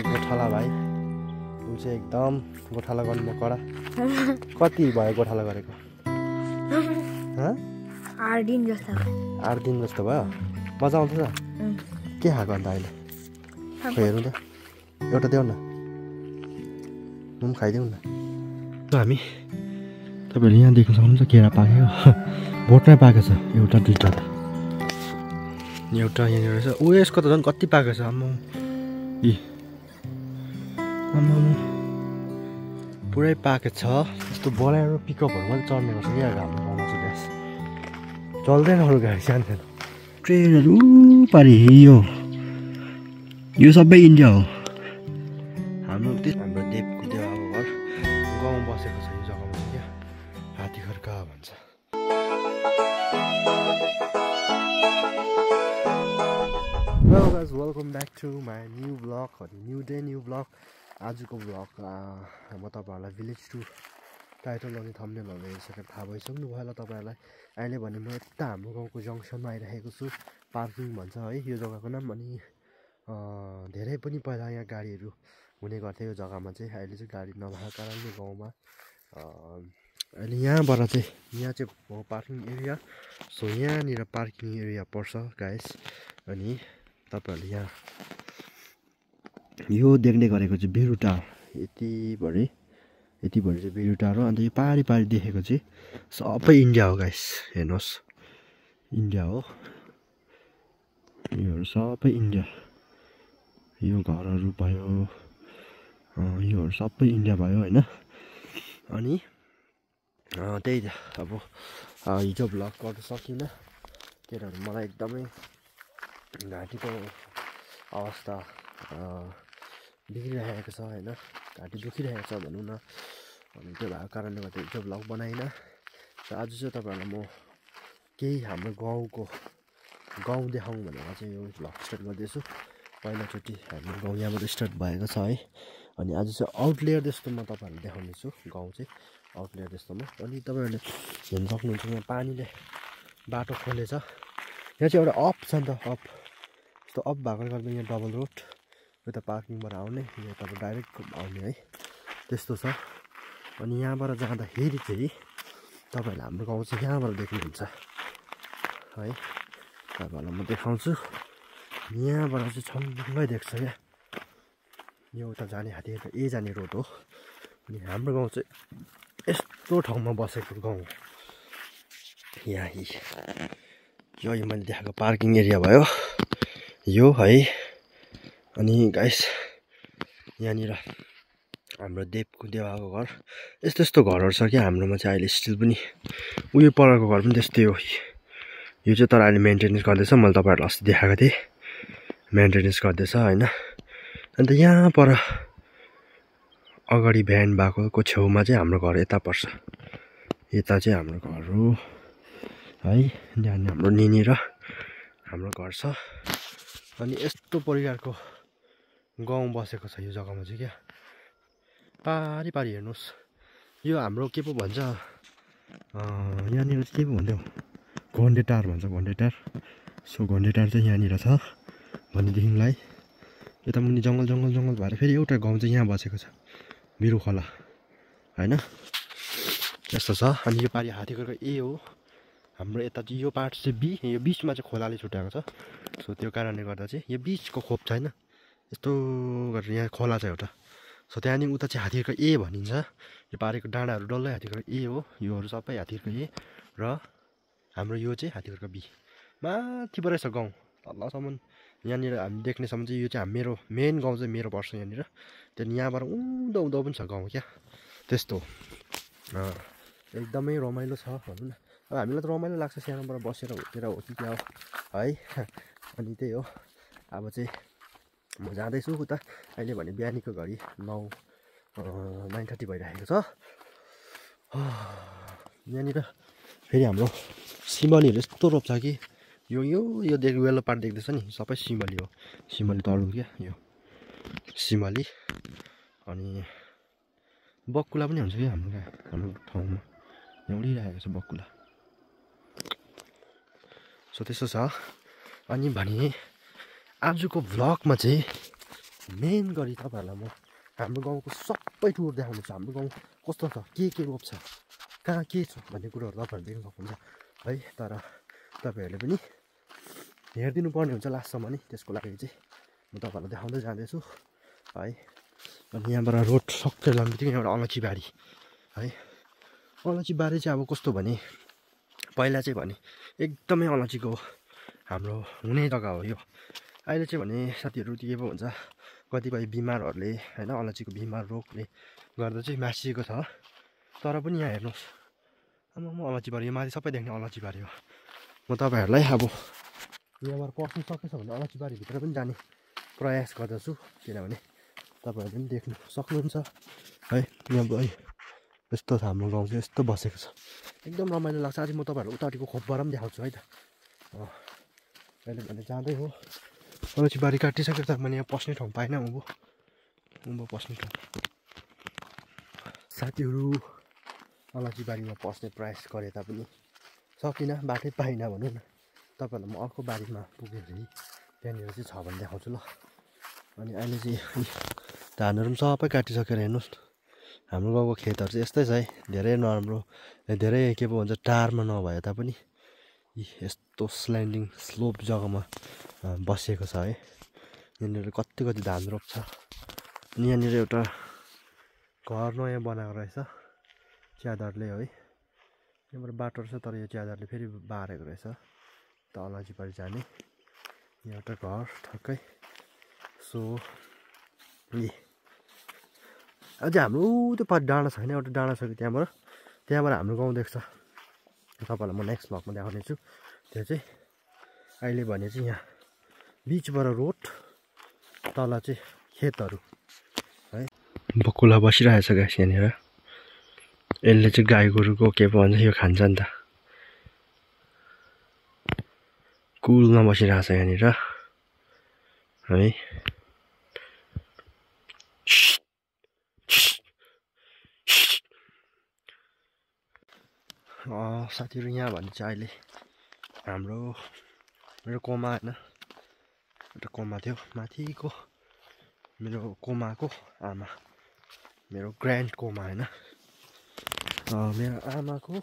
गोठाला भाइ ऊ चाहिँ एकदम गोठाला गर्नु म कडा। कति भयो गोठाला गरेको? 8 दिन जस्तो। 8 दिन जस्तो भयो। मजा आउँछ? के खाएको अन्त अहिले? हेरौँ त, एउटा देऊ न, म पनि खाइदेऊ न। हामी तपाईँहरूले यहाँ देख्न सक्नुहुन्छ केरा पाक्यो, बोटमै पाएको छ, एउटा दुईवटा त, एउटा यहाँनिर रहेछ। ऊ यसको त झन् कति पाएको छ, आम्मा आम्मा पुरै पाएको छ। यस्तो बोलेरो पिकअपहरू मात्रै चढ्ने गर्छ क्या हाम्रो गाउँमा चाहिँ ग्यास चल्दैन अरू गाडी सानो सानो ट्रेनहरू पारि। यो सबै इन्डिया हो। हाम्रो देवको देवाको घर गाउँ बसेको छ यो जग्गामा चाहिँ क्या, हात्तीखर्का भन्छ। Hello guys, welcome back to my new vlog, new day new vlog। आजको भ्लग म तपाईँहरूलाई भिलेज टुर टाइटल अनि थम्बनेलहरू हेरिसकेर थाहा भइसक्नु भयो होला तपाईँहरूलाई। अहिले भने म यता हाम्रो गाउँको जङ्सनमा आइरहेको छु। पार्किङ भन्छ है यो जग्गाको नाम। अनि धेरै पनि पहिला यहाँ गाडीहरू हुने गर्थ्यो यो जग्गामा चाहिँ। अहिले चाहिँ गाडी नभएको कारणले गाउँमा अहिले यहाँबाट चाहिँ यहाँ चाहिँ हो पार्किङ एरिया। सो यहाँनिर पार्किङ एरिया पर्छ गाइस। अनि तपाईँहरूले यहाँ यो देख्ने गरेको चाहिँ बेरु टावर, यतिभरि चाहिँ बेरु टावर हो। अन्त यो पारी पारी देखेको चाहिँ सबै इन्डिया हो गाइस, हेर्नुहोस् इन्डिया हो योहरू सबै इन्डिया। यो घरहरू भयो, योहरू सबै इन्डिया भयो होइन। अनि त्यही त अब हिजो भ्लग गर्नु सकिनँ किनभने मलाई एकदमै घाँटीको अवस्था बिग्रिरहेको छ होइन, घाँटी दुखिरहेको छ भनौँ न। अनि त्यो भएको कारणले गर्दा हिजो भ्लग बनाइनँ। र आज चाहिँ तपाईँहरूलाई म केही हाम्रो गाउँ देखाउँ भनेर चाहिँ यो भ्लग स्टार्ट गर्दैछु। पहिलोचोटि हाम्रो गाउँ यहाँबाट स्टार्ट भएको छ है। अनि आज चाहिँ आउटलेयर जस्तो म तपाईँहरूलाई देखाउनेछु गाउँ चाहिँ आउटलेयर जस्तोमा। अनि तपाईँहरूले हेर्न सक्नुहुन्छ यहाँ पानीले बाटो खोलेछ। यहाँ चाहिँ एउटा अप छ नि त, अप यस्तो अप भएकोले गर्दा यहाँ डबल रोड, यता पार्किङबाट आउने, यहाँ तपाईँ डाइरेक्ट आउने है, त्यस्तो छ। अनि यहाँबाट जाँदाखेरि चाहिँ तपाईँहरूले हाम्रो गाउँ चाहिँ यहाँबाट देख्नुहुन्छ है। तपाईँहरूलाई म देखाउँछु, यहाँबाट चाहिँ छङ्गै देख्छ क्या। यो उता जाने हात्ती ए जाने रोड हो। अनि हाम्रो गाउँ चाहिँ यस्तो ठाउँमा बसेको गाउँ यहाँ। यो मैले देखाएको पार्किङ एरिया भयो यो है। अनि गाइस यहाँनिर हाम्रो देवाको घर, यस्तो यस्तो घरहरू छ क्या हाम्रोमा चाहिँ अहिले स्टिल पनि। उयो परको घर पनि त्यस्तै हो। यो चाहिँ तर अहिले मेन्टेनेन्स गर्दैछ, मैले तपाईँहरूलाई अस्ति देखाएको थिएँ, मेन्टेनेन्स गर्दैछ होइन। अन्त यहाँ पर अगाडि भ्यान भएको छेउमा चाहिँ हाम्रो घर यता पर्छ, यता चाहिँ हाम्रो घर हो है। यहाँ हाम्रो निनी र हाम्रो घर छ। अनि यस्तो परिकारको गाउँ बसेको छ यो जग्गामा चाहिँ क्या। पारी पारी हेर्नुहोस्, यो हाम्रो के पो भन्छ यहाँनिर के पो भन्थ्यो, घोन्डे टार भन्छ, घोन्डे टार। सो घोन्डे टार चाहिँ यहाँनिर छ भनेदेखिलाई यता मुनि जङ्गल भएर फेरि एउटा गाउँ चाहिँ यहाँ बसेको छ, बिरु खोला होइन, यस्तो छ। अनि यो पारि हात्तीखर्का ए हो हाम्रो। यता चाहिँ यो पार्ट चाहिँ बी, यो बिचमा चाहिँ खोलाले छुट्याएको छ। सो त्यो कारणले गर्दा चाहिँ यो बिचको खोप छैन, यस्तो गरेर यहाँ खोला छ एउटा। सो त्यहाँदेखि उता चाहिँ हात्तीखर्का ए भनिन्छ। यो पारेको डाँडाहरू डल्लै हात्तीखर्का ए हो, योहरू सबै हात्तीखर्का ए। र हाम्रो यो चाहिँ हात्तीखर्का बी। माथिबाट छ गाउँ तलसम्म, यहाँनिर हामी देख्नेसम्म चाहिँ यो चाहिँ मेरो मेन गाउँ चाहिँ मेरो पर्छ यहाँनिर। त्यहाँदेखि यहाँबाट उँधो पनि छ गाउँ क्या, त्यस्तो एकदमै रमाइलो छ भनौँ न। अब हामीलाई त रमाइलो लाग्छ सानोबाट बसेर हुर्केर हो कि क्या हो है। अनि त्यही हो, अब चाहिँ म जाँदैछु उता। अहिले भने बिहानीको घडी 9:30 भइरहेको छ। यहाँनिर फेरि हाम्रो सिमलीहरू यस्तो रोप्छ कि यो देख वेल्लो पार्ट देख्दैछ नि, सबै सिमली हो, सिमली तरुल क्या यो सिमली। अनि बकुला पनि हुन्छ क्या हाम्रो ठाउँमा, यहाँ उडिरहेको छ बकुला। सो त्यस्तो छ। अनि भने आजको भ्लगमा चाहिँ मेन गरी तपाईँहरूलाई म हाम्रो गाउँको सबै टुर देखाउनु छ। हाम्रो गाउँ कस्तो छ, के रोप्छ, कहाँ के छ भन्ने कुरोहरू तपाईँहरूले देख्न सक्नुहुन्छ है। तर तपाईँहरूले पनि हेरिदिनु पर्ने हुन्छ लास्टसम्म नि। त्यसको लागि चाहिँ म तपाईँहरूलाई देखाउँदै जाँदैछु है। अनि यहाँबाट रोड सबै लाने बित्तिकै एउटा अलैँची बारी है। अलैँची बारी चाहिँ अब कस्तो भने पहिला चाहिँ भने एकदमै अलैँचीको हाम्रो हुने जग्गा हो यो। अहिले चाहिँ भने साथीहरू के पो हुन्छ, कतिपय बिमारहरूले होइन अलैँचीको बिमार रोगले गर्दा चाहिँ मासिएको छ। तर पनि यहाँ हेर्नुहोस् आम्मामा अलैँची बारी, यो माथि सबै देख्ने अलैँची बारी हो। म तपाईँहरूलाई अब यहाँबाट पस्नु सकेछ भने अलैँची बारीभित्र पनि जाने प्रयास गर्दछु, किनभने तपाईँहरूले पनि देख्नु सक्नुहुन्छ है। यहाँ यस्तो छ हाम्रो गाउँ चाहिँ, यस्तो बसेको छ, एकदम रमाइलो लाग्छ। आज म तपाईँहरूलाई उतापट्टिको खोपबाट पनि देखाउँछु है त। अहिले भने जाँदै हो, अलैँची बारी काटिसक्यो तर मैले यहाँ पस्ने ठाउँ पाइनँ। उँभो पस्ने ठाउँ साथीहरू अलैँची बारीमा पस्ने प्रयास गरे तापनि सकिनँ, बाटै पाइनँ भनौँ न। तपाईँहरूलाई म अर्को बारीमा पुगेपछि त्यहाँनिर चाहिँ छ भने देखाउँछु ल। अनि अहिले चाहिँ धानहरू पनि सबै काटिसकेर हेर्नुहोस्, हाम्रो गाउँको खेतहरू चाहिँ यस्तै छ है। धेरै नराम्रो, धेरै के पो भन्छ टारमा नभए तापनि यस्तो स्ल्यान्डिङ स्लोप जग्गामा बसेको छ है। यहाँनिर कति धान रोप्छ। अनि यहाँनिर एउटा घर नयाँ बनाएको रहेछ च्यादरले है। यहाँबाट बाटो रहेछ तर यो च्यादरले फेरि बारेको रहेछ त अलैँची बारी जाने। यहाँ एउटा घर ठक्कै। सो अझै हाम्रो त्यो डाँडा छैन, एउटा डाँडा छ कि त्यहाँबाट हाम्रो गाउँ देख्छ। तपाईँहरूलाई म नेक्स्ट भ्लगमा देखाउने छु। त्यो चाहिँ अहिले भने चाहिँ यहाँ बिचबाट रोड, तल चाहिँ खेतहरू है। बकुला बसिरहेछ गाइस यहाँनिर। यसले चाहिँ गाई गोरुको के पो भन्छ यो खान्छ नि त। कुलमा बसिरहेछ यहाँनिर है। साथीहरू यहाँ भने चाहिँ अहिले मेरो कोमा होइन, एउटा कोमा थियो माथिको, मेरो कोमाको आमा, मेरो ग्रान्ड कोमा होइन, मेरो आमाको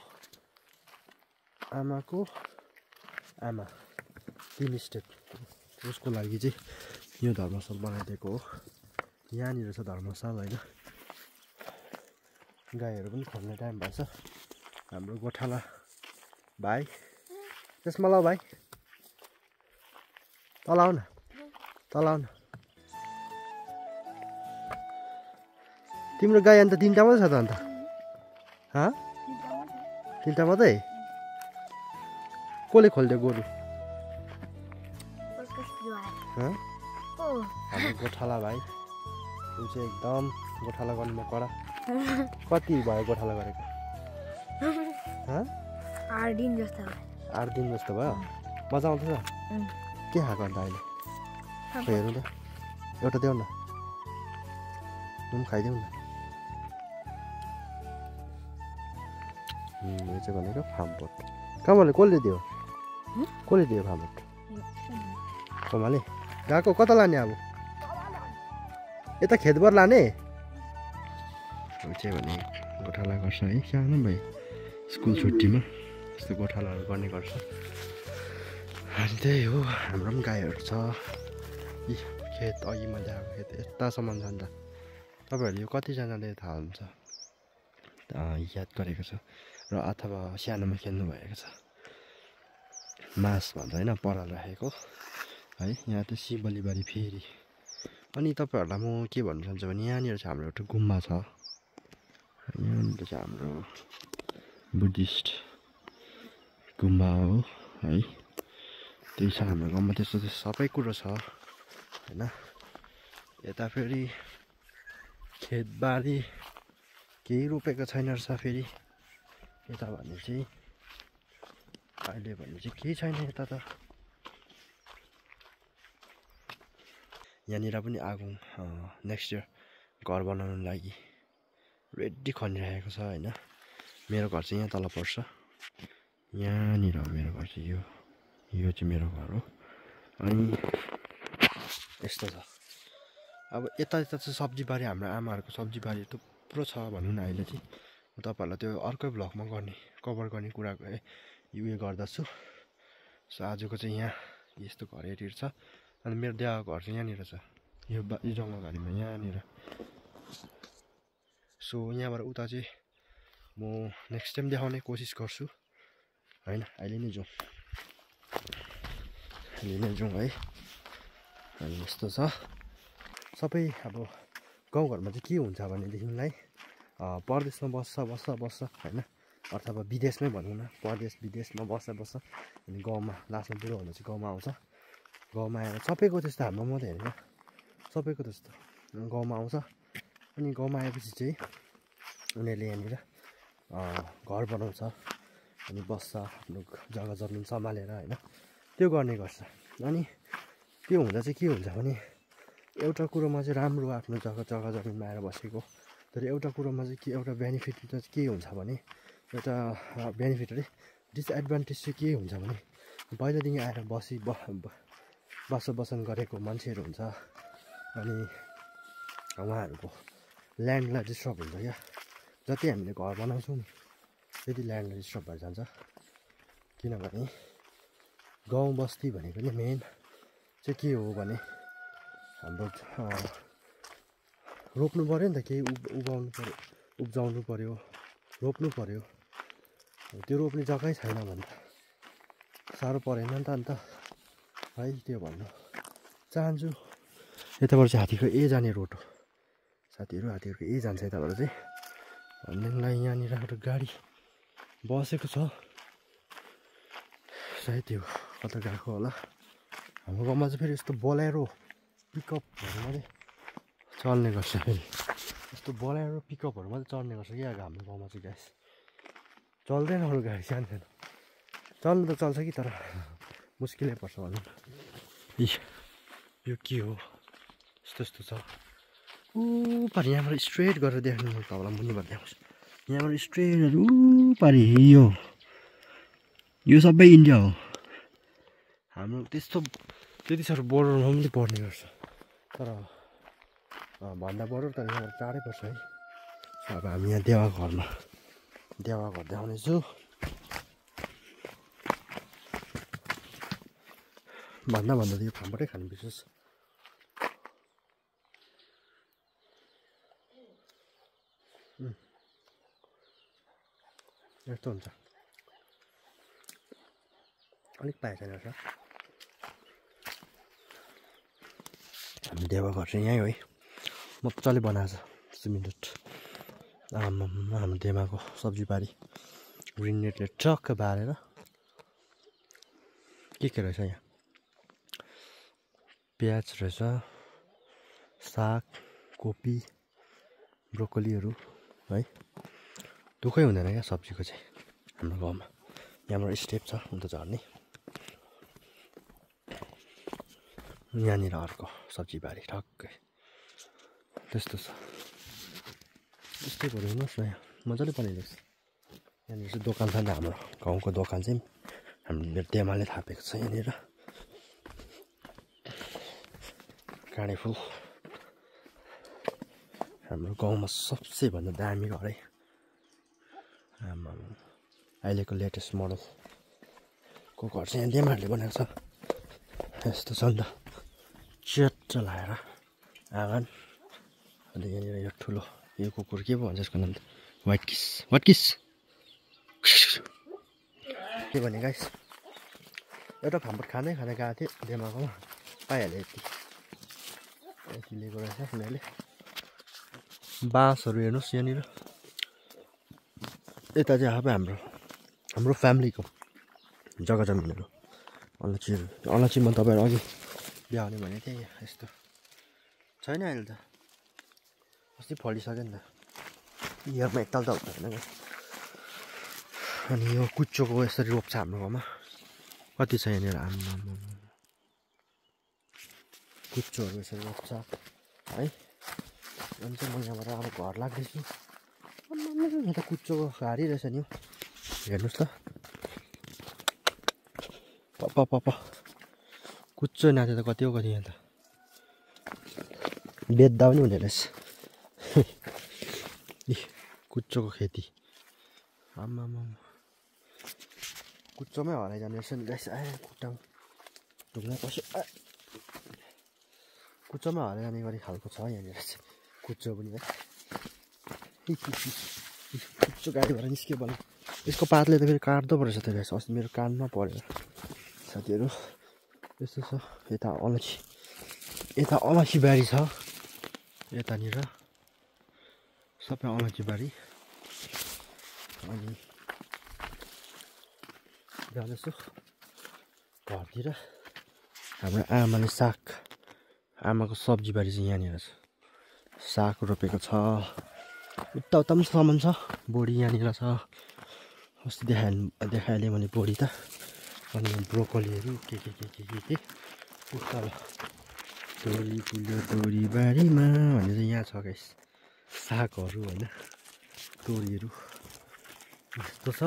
आमा 3 स्टेप, उसको लागि चाहिँ यो धर्मस्थल बनाइदिएको हो। यहाँनिर छ धर्मस्थल होइन। गाईहरू पनि खोल्ने टाइम भएछ। हाम्रो गोठाला भाइ, त्यसमा ल भाइ तल आउ न, तिम्रो गाई अन्त 3टा मात्रै छ त अन्त? 3टा मात्रै? कसले खोलिदियो गोरु? हाम्रो गोठाला भाइ, ऊ चाहिँ एकदम गोठाला गर्नुमा कडा। कति भयो गोठाला गरेको? 8 दिन जस्तो भयो। मजा आउँछ के खाएको अन्त अहिले? हेरौँ त, एउटा देऊ न, म पनि खाइदेऊ न। यो चाहिँ भनेको फार्मपोट। कसले दियो फार्मपोट? कोमाले गएको। कता लाने अब? यता खेतबाट लाने? चाहिँ भने गोठाला गर्छ है, सानो भाइ स्कुल छुट्टीमा यस्तो गोठालाहरू गर्ने गर्छ। अनि त्यही हो, हाम्रो पनि गाईहरू छ। खेत अघि मैले आएको खेत यतासम्म जान्छ। तपाईँहरूले यो कतिजनाले थाहा हुन्छ याद गरेको छ र अथवा सानोमा खेल्नु भएको छ। मास भन्छ होइन, पराल राखेको है। यहाँ त शिवलीबारी फेरि। अनि तपाईँहरूलाई म के भन्न चाहन्छु भने यहाँनिर चाहिँ हाम्रो एउटा गुम्बा छ। यहाँनिर चाहिँ हाम्रो बुद्धिस्ट गुम्बा हो है। त्यही छ हाम्रो गाउँमा। त्यस्तो सबै कुरो छ होइन। यता फेरि खेतबारी केही रोपेको छैन रहेछ। फेरि यता भने चाहिँ अहिले भने चाहिँ केही छैन यता त। यहाँनिर पनि आगो नेक्स्ट इयर घर बनाउनु लागि रेडी खनिरहेको छ होइन। मेरो घर चाहिँ यहाँ तल पर्छ, यहाँनिर हो मेरो घर चाहिँ। यो चाहिँ मेरो घर हो। अनि यस्तो छ अब यता चाहिँ सब्जी बारी हाम्रो आमाहरूको सब्जी बारी थुप्रो छ भनौँ न अहिले चाहिँ म तपाईँहरूलाई त्यो अर्कै भ्लगमा कभर गर्ने कुरा उयो गर्दछु सो आजको चाहिँ यहाँ यस्तो घर एरिया छ अनि मेरो देवाको घर चाहिँ यहाँनिर छ यो जङ्गलबारीमा यहाँनिर सो यहाँबाट उता चाहिँ म नेक्स्ट टाइम देखाउने कोसिस गर्छु होइन अहिले नै जाउँ है अनि यस्तो छ सबै अब गाउँघरमा चाहिँ के हुन्छ भनेदेखिलाई परदेशमा बस्छ होइन अथवा विदेशमै भनौँ न परदेश विदेशमा बस्छ अनि गाउँमा लास्टमा बुढो हुँदा चाहिँ गाउँमा आउँछ गाउँमा आएर सबैको त्यस्तो हाम्रो मात्रै होइन सबैको त्यस्तो गाउँमा आउँछ अनि गाउँमा आएपछि चाहिँ उनीहरूले यहाँनिर घर बनाउँछ अनि बस्छ आफ्नो जग्गा जमिन सम्हालेर होइन त्यो गर्ने गर्छ अनि त्यो हुँदा चाहिँ के हुन्छ भने एउटा कुरोमा चाहिँ राम्रो आफ्नो जग्गा जमिनमा आएर बसेको तर एउटा कुरोमा चाहिँ एउटा बेनिफिट चाहिँ के हुन्छ भने एउटा बेनिफिट अरे डिसएडभान्टेज चाहिँ के हुन्छ भने पहिलादेखि आएर बसोबासन गरेको मान्छेहरू हुन्छ अनि उहाँहरूको ल्यान्डलाई डिस्टर्ब हुन्छ क्या जति हामीले घर बनाउँछौँ नि त्यति ल्यान्डलाई डिस्टर्ब भएर जान्छ किनभने गाउँ बस्ती भनेको नि मेन चाहिँ के हो भने हाम्रो रोप्नु पऱ्यो नि त केही उब्जाउनु पऱ्यो रोप्नु पऱ्यो त्यो रोप्ने जग्गै छैन भने त साह्रो परेन नि त अन्त है त्यो भन्नु चाहन्छु यताबाट चाहिँ हात्तीको जाने रोड हो हात्तीहरूको जान्छ यताबाट चाहिँ भनेदेखिलाई यहाँनिर एउटा गाडी बसेको छ सायद त्यो कता गएको होला हाम्रो गाउँमा चाहिँ फेरि यस्तो बोलेरो पिकअपहरू मात्रै चल्ने गर्छ फेरि यस्तो बोलेरो पिकअपहरू मात्रै चल्ने गर्छ क्या हाम्रो गाउँमा चाहिँ ग्यास चल्दैन अरू गाडी सानो चल्नु त चल्छ कि तर मुस्किलै पर्छ भनौँ न यो के हो यस्तो छ पारि यहाँबाट स्ट्रेट गरेर देख्नु म तपाईँलाई मुनिबाट देखाउँछु यहाँबाट स्ट्रेटहरू पारि यो सबै इन्डिया हो हाम्रो त्यति साह्रो बोर्डरमा पनि पर्ने गर्छ तर भन्दा बोर्डर तर यहाँबाट टाढै पर्छ है अब हामी यहाँ देवा घर देखाउनेछु भन्दा त यो फामबाटै खानु विशेष यस्तो हुन्छ अलिक पाएको छैन रहेछ हामी देवा घर चाहिँ यहीँ है मजाले बनाएको छ सिमेन्टेड हाम्रो देवाको सब्जी बारी ग्रिन नेटले ट्रक्क बारेर के रहेछ यहाँ प्याज रहेछ साग कोपी ब्रोकोलीहरू है दुःखै हुँदैन क्या सब्जीको चाहिँ हाम्रो गाउँमा यहाँबाट स्टेप छ अन्त झर्ने यहाँनिर अर्को सब्जी बारी ठक्कै त्यस्तो छ त्यस्तै गऱ्यो हेर्नुहोस् न यहाँ मजाले बनाइदिएको छ यहाँनिर चाहिँ दोकान छ नि हाम्रो गाउँको दोकान चाहिँ हाम्रो देमाले थापेको छ यहाँनिर काँडे फुल हाम्रो गाउँमा सबसे भन्दा दामी घर है अहिलेको लेटेस्ट मोडलको घर चाहिँ यहाँ देमाहरूले बनाएको छ यस्तो छ नि त च्याट्ट लगाएर आँगन अन्त यहाँनिर यो ठुलो यो कुकुर के पो भन्छ यसको नाम त वाइट किस के भने गाइस एउटा फामफट खाँदै गएको थिएँ देमाकोमा पाइहालेँ यति लिएको रहेछ उनीहरूले बाँसहरू हेर्नुहोस् यहाँनिर यता चाहिँ अब हाम्रो फ्यामिलीको जग्गा जमिनहरू अलैँचीमा तपाईँहरू अघि बिहा हुने भनेको थिएँ यस्तो छैन अहिले त अस्ति फलिसक्यो नि त इयरमा एकताल त हुँदैन अनि यो कुच्चोको यसरी रोप्छ हाम्रो गाउँमा कति छ यहाँनिर आम्मामा कुच्चोहरू यसरी रोप्छ है अनि चाहिँ म यहाँबाट अब घर लाग्दैछु यहाँ त कुच्चोको घारी रहेछ नि हेर्नुहोस् त पप्पा कुच्चो नाथे त कति हो कति यहाँ त बेच्दा पनि हुने रहेछ कुच्चोको खेती आम्मामा कुच्चोमै हराइ जाने रहेछ नि गाइस खुट्टामा ढुङ्गा पस्यो कुच्चोमै हराइ जाने गरी खालको छ यहाँनिर चाहिँ कुच्चो पनि है कुच्चो गाडीबाट निस्क्यो भने यसको पातले त फेरि काट्दो रहेछ त गाइस अस्ति मेरो कानमा परेर साथीहरू यस्तो छ यता अलैँची बारी छ यतानिर सबै अलैँची बारी अनि जाँदैछु घरतिर हाम्रो आमाले आमाको सब्जी बारी चाहिँ यहाँनिर छ साग रोपेको छ उता पनि सामान छ बोडी यहाँनिर छ अस्ति देखाइहालेँ मैले बोडी त अनि ब्रोकोलीहरू के उता तोरी फुल्यो तोरी बारीमा भन्ने चाहिँ यहाँ छ गाइस सागहरू होइन तोरीहरू यस्तो छ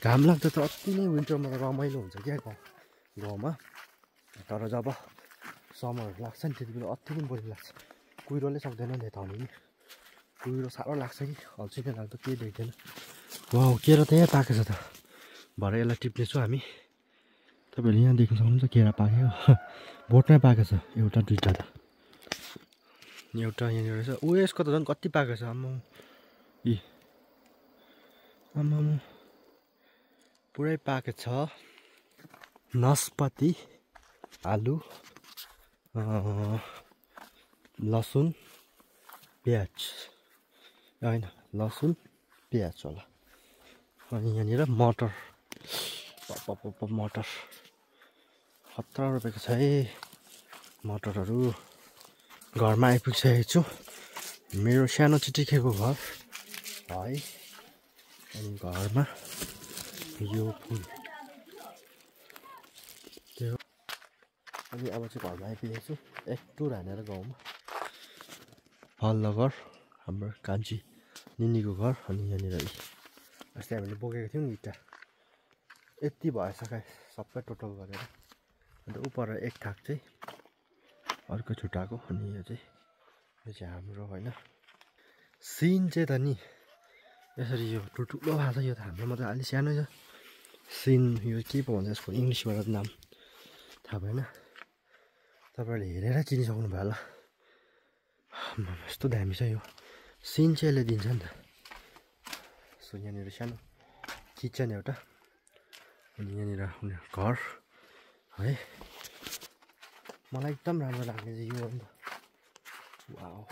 घाम लाग्दा त अति नै विन्टरमा त रमाइलो हुन्छ क्या गाउँमा तर जब समरहरू लाग्छ नि त्यति बेला अति नै बोरिङ लाग्छ कुहिरोले सक्दैन नि यताउनु नि कुहिरो साह्रो लाग्छ कि अल्छी नै लाग्दा केही देख्दैन वाउ केरा त यहाँ पाकेको छ त भरे यसलाई टिप्नेछु हामी तपाईँहरूले यहाँ देख्न सक्नुहुन्छ केरा पाक्यो बोटमै पाकेको छ एउटा दुईवटा त एउटा यहाँनिर रहेछ यसको त झन् कति पाकेको छ आम्मामा पुरै पाकेको छ नास्पाती आलु लसुन प्याज होइन लसुन प्याज होला अनि यहाँनिर मटर मटर खतरा रोपेको छ है मटरहरू घरमा आइपुगिसकेको छु मेरो सानो चिटिकेको घर है अनि घरमा यो फुल त्यो अनि अब चाहिँ घरमा आइपुगेको छु एक टुर हानेर गाउँमा हल्लो घर हाम्रो कान्छी निनीको घर अनि यहाँनिर अस्ति हामीले बोकेको थियौँ नि इँटा यति भएछ गाइस सबै टोटल गरेर अन्त उपर एक थाक चाहिँ अर्को छुट्टाएको अनि यो चाहिँ हाम्रो होइन सिन चाहिँ त नि यसरी यो ठुल्ठुलो भएको छ यो त हाम्रोमा त अलिक सानो छ सिन यो के पो भन्छ यसको इङ्ग्लिसबाट नाम थाहा भएन तपाईँहरूले हेरेर चिनिसक्नु भयो होला यस्तो दामी छ यो सिन चाहिँ यसले दिन्छ नि त सो यहाँनिर सानो किचन एउटा अनि यहाँनिर घर है मलाई एकदम राम्रो लाग्ने चाहिँ यो हो नि त वाउ